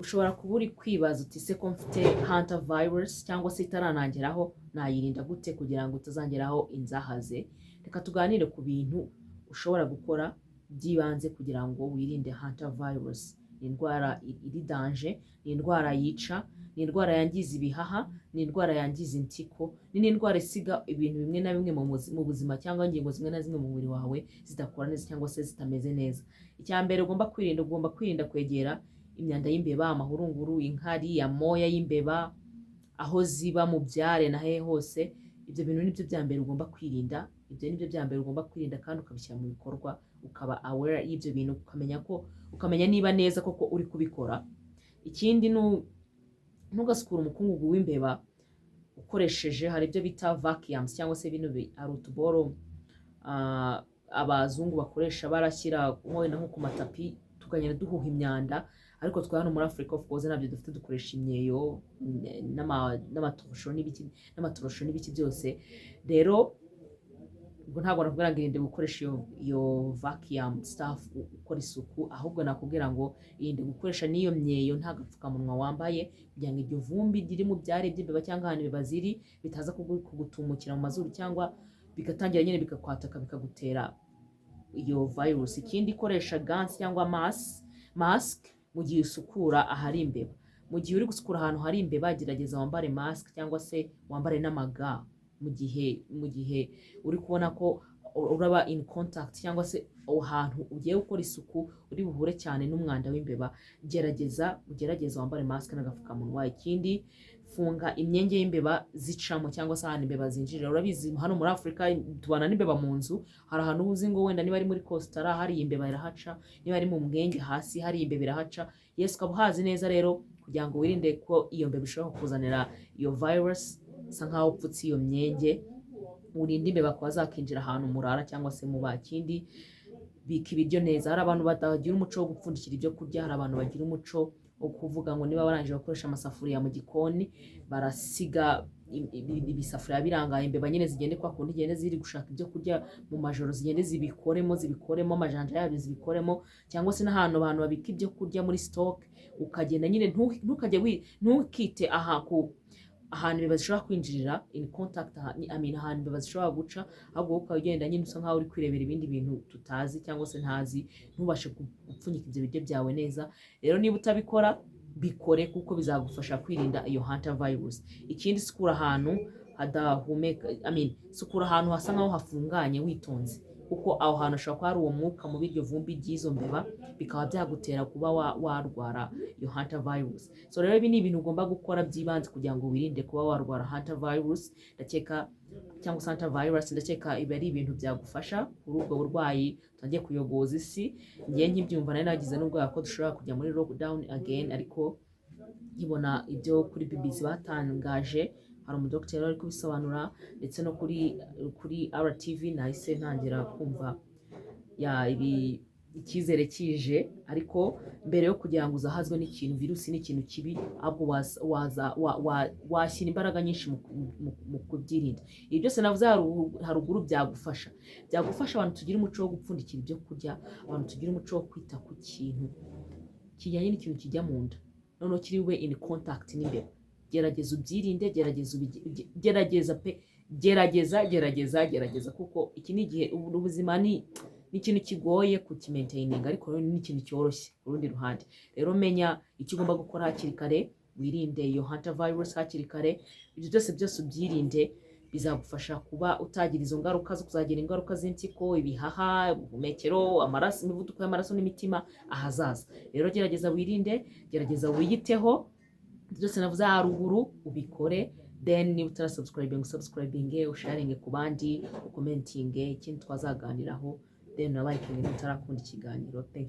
Ushobora kuba uri kwibaza uti: "Se ko mfite hantavirus cyangwa se itaranangeraho, nayirinda gute kugira ngo itazangeraho inzahaze?" Reka tuganire ku bintu ushobora gukora by'ibanze kugira ngo wirinde hantavirus. Ni indwara iri danger, ni indwara yica, ni indwara yangiza ibihaha, ni indwara yangiza impyiko, ni n'indwara isiga ibintu bimwe na bimwe mu buzima cyangwa ingingo zimwe na zimwe mu mubiri wawe zidakora neza cyangwa se zitameze neza. Icya mbere ugomba kwirinda, ugomba kwirinda kwegera imyanda y'imbeba, amahurunguru, inkari, amoya y'imbeba, aho ziba mu byare na hehe hose. Ibyo bintu nibyo bya mbere ugomba kwirinda. Ibyo nibyo bya mbere ugomba kwirinda kandi ukabishyira mu bikorwa, ukaba aware y'ibyo bintu, ukamenya ko, ukamenya niba neza koko uri kubikora. Ikindi, ntugasukure umukungugu w'imbeba ukoresheje, hari ibyo bita vacuums cyangwa se bino ari utuboro abazungu bakoresha, barashyira wenda nko ku matapi, tukagenda duhuha imyanda. Ariko twe hano muri Afurika, of course, ntabyo dufite, dukoresha imyeyo n'amatorosho n'ibiki, n'amatorosho n'ibiki byose. Rero ubwo ntabwo nakubwira ngo irinde gukoresha iyo vacuum stuff ukora isuku, ahubwo nakubwira ngo irinde gukoresha n'iyo myeyo nta gapfukamunwa wambaye, kugira ngo iryo vumbi riri mu byari by'imbeba cyangwa ahantu imbeba ziri bitaza kugutumukira mu mazuru cyangwa bigatangira nyine bikakwataka, bikagutera iyo virus. Ikindi, koresha gants cyangwa mask mu gihe usukura ahari imbeba. Mu gihe uri gusukura ahantu hari imbeba, gerageza wambare mask cyangwa se wambare n'amaga mu gihe uri kubona ko uraba in contact cyangwa se aho hantu ugiye gukora isuku uri buhure cyane n'umwanda w'imbeba. Gerageza ugerageze wambare mask n'agapfukamunwa. Ikindi, funga imyenge y'imbeba zicamo cyangwa se ahantu imbeba zinjirira. Urabizi, hano muri Afurika tubana n'imbeba mu nzu. Hari ahantu uba uzi ngo wenda niba ari muri kositara hari imbeba irahaca, niba ari mu mwenge hasi hari imbeba irahaca. Yes, ukaba uhazi neza. Rero kugira ngo wirinde ko iyo mbeba ishobora kukuzanira iyo virus, usa nkaho upfutse iyo myenge, urinde imbeba kuba zakinjira ahantu murara cyangwa se muba. Ikindi, bika ibiryo neza. Hari abantu batagira umuco wo gupfundikira ibyo kurya. Hari abantu bagira umuco wo kuvuga ngo niba barangije gukoresha amasafuriya mu gikoni, barasiga ibisafuriya birangaye, imbeba nyine zigende kwa kundi igende ziri gushaka ibyo kurya mu majoro, zigende zibikoremo amajanja yabyo, zibikoremo. Cyangwa se n'ahantu abantu babika ibyo kurya muri stock, ukagenda nyine ntukajye ntukite aha ku ahantu imbeba zishobora kwinjirira in contact, I mean, ahantu imbeba zishobora guca, ahubwo wowe ukaba ugenda nyine usa nkaho uri kwirebera ibindi bintu tutazi cyangwa se ntazi, ntubashe gupfunyika ibyo biryo byawe neza. Rero niba utabikora, bikore, kuko bizagufasha kwirinda iyo hantavirus. Ikindi, sukura ahantu hadahumeka, I mean, sukura ahantu hasa nkaho hafunganye witonze, kuko aho hantu hashobora kuba hari uwo mwuka mubi, iryo vumbi ry'izo mbeba, bikaba byagutera kuba warwara iyo hantavirus. So rero ibi ni ibintu ugomba gukora by'ibanze kugira ngo wirinde kuba warwara hantavirus, ndakeka, cyangwa se hantavirus. Ndakeka ibi ari ibintu byagufasha kuri ubwo burwayi tutangiye kuyogoza isi. Ngiye nkibyumva nari nagize n'ubwoba ko dushobora kujya muri lockdown again, ariko nkibona ibyo kuri BBC batangaje, hari umudogiteri wari kubisobanura, ndetse no kuri RTV, nahise ntangira kumva ya ibi icyizere kije. Ariko mbere yo kugira ngo uzahazwe n'ikintu, virusi ni ikintu kibi, ahubwo washyira imbaraga nyinshi mu kubyirinda. Ibi byose navuze haruguru byagufasha. Abantu tugira umuco wo gupfundikira ibyo kurya, abantu tugira umuco wo kwita ku kintu kijyanye n'ikintu kijya mu nda, noneho kiri bube in contact n'imbeba, gerageza ubyirinde, gerageza gerageza pe, gerageza, gerageza, gerageza, kuko iki ni igihe ubu ubuzima ni ikintu kigoye kukimaintaininga, ariko rero ni ikintu cyoroshye ku rundi ruhande. Rero menya icyo ugomba gukora hakiri kare, wirinde iyo hantavirus hakiri kare. Ibyo byose ubyirinde, bizagufasha kuba utagira izo ngaruka zo kuzagira ingaruka z'impyiko, ibihaha, ubuhumekero, amaraso, imivuduko y'amaraso n'imitima ahazaza. Rero gerageza wirinde, gerageza wiyiteho. Byose navuze haruguru ubikore. Then niba utarasubscribing, subscribing, usharinge ku bandi, ucommentinge ikindi twazaganiraho, then na liking niba utarakunda ikiganiro. Thank you.